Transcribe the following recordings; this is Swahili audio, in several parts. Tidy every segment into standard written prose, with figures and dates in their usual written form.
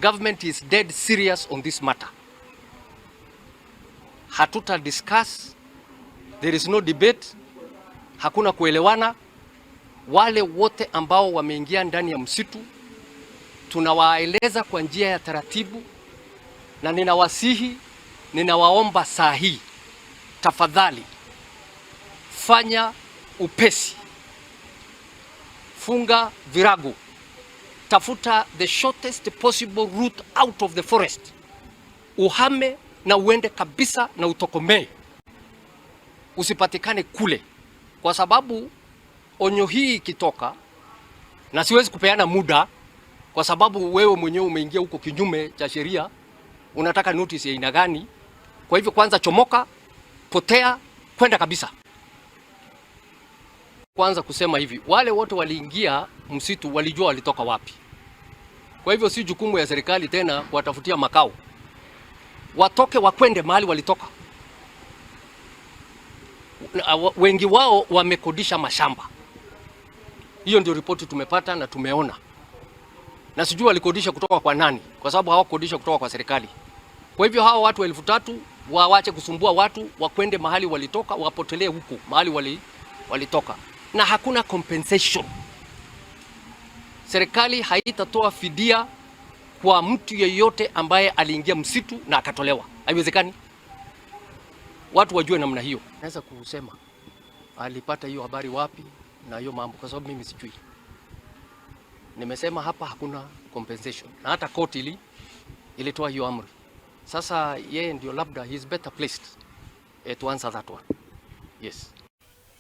Government is dead serious on this matter. Hatuta discuss, there is no debate, hakuna kuelewana. Wale wote ambao wameingia ndani ya msitu tunawaeleza kwa njia ya taratibu, na ninawasihi, ninawaomba saa hii, tafadhali fanya upesi, funga virago, tafuta the shortest possible route out of the forest, uhame na uende kabisa na utokomee, usipatikane kule, kwa sababu onyo hii ikitoka, na siwezi kupeana muda kwa sababu wewe mwenyewe umeingia huko kinyume cha sheria, unataka notice ya aina gani? Kwa hivyo kwanza chomoka, potea, kwenda kabisa. Kwanza kusema hivi, wale wote waliingia msitu walijua walitoka wapi. Kwa hivyo si jukumu ya serikali tena kuwatafutia makao, watoke wakwende mahali walitoka. Wengi wao wamekodisha mashamba. Hiyo ndio ripoti tumepata na tumeona, na sijui walikodisha kutoka kwa nani, kwa sababu hawakukodisha kutoka kwa serikali. Kwa hivyo hawa watu 3,000 wawache kusumbua watu, wakwende mahali walitoka, wapotelee huko mahali walitoka, na hakuna compensation. Serikali haitatoa fidia kwa mtu yeyote ambaye aliingia msitu na akatolewa. Haiwezekani. Watu wajue namna hiyo. Naweza kusema alipata hiyo habari wapi na hiyo mambo, kwa sababu mimi sijui. Nimesema hapa hakuna compensation, na hata court ilitoa hiyo amri. Sasa yeye ndio labda he is better placed to answer that one. Yes.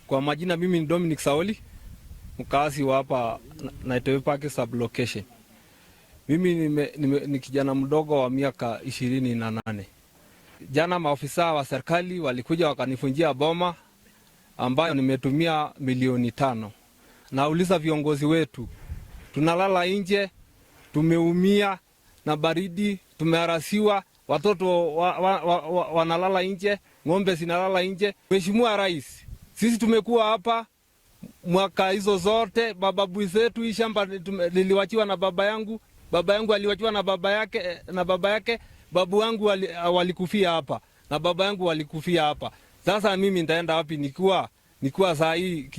Kwa majina mimi ni Dominic Saoli, mkazi wa hapa Naitore Park sub-location. Mimi ni kijana mdogo wa miaka 28. Jana maofisa wa serikali walikuja wakanivunjia boma ambayo nimetumia milioni 5. Nauliza viongozi wetu, tunalala nje, tumeumia na baridi, tumeharasiwa, watoto wanalala nje, ng'ombe zinalala nje. Mheshimiwa Rais, sisi tumekuwa hapa mwaka hizo zote, mababu zetu, hii shamba liliwachiwa na baba yangu, baba yangu aliwachiwa na baba yake, na baba yake, babu yangu walikufia hapa na baba yangu walikufia hapa. Sasa mimi nitaenda wapi nikiwa saa hii?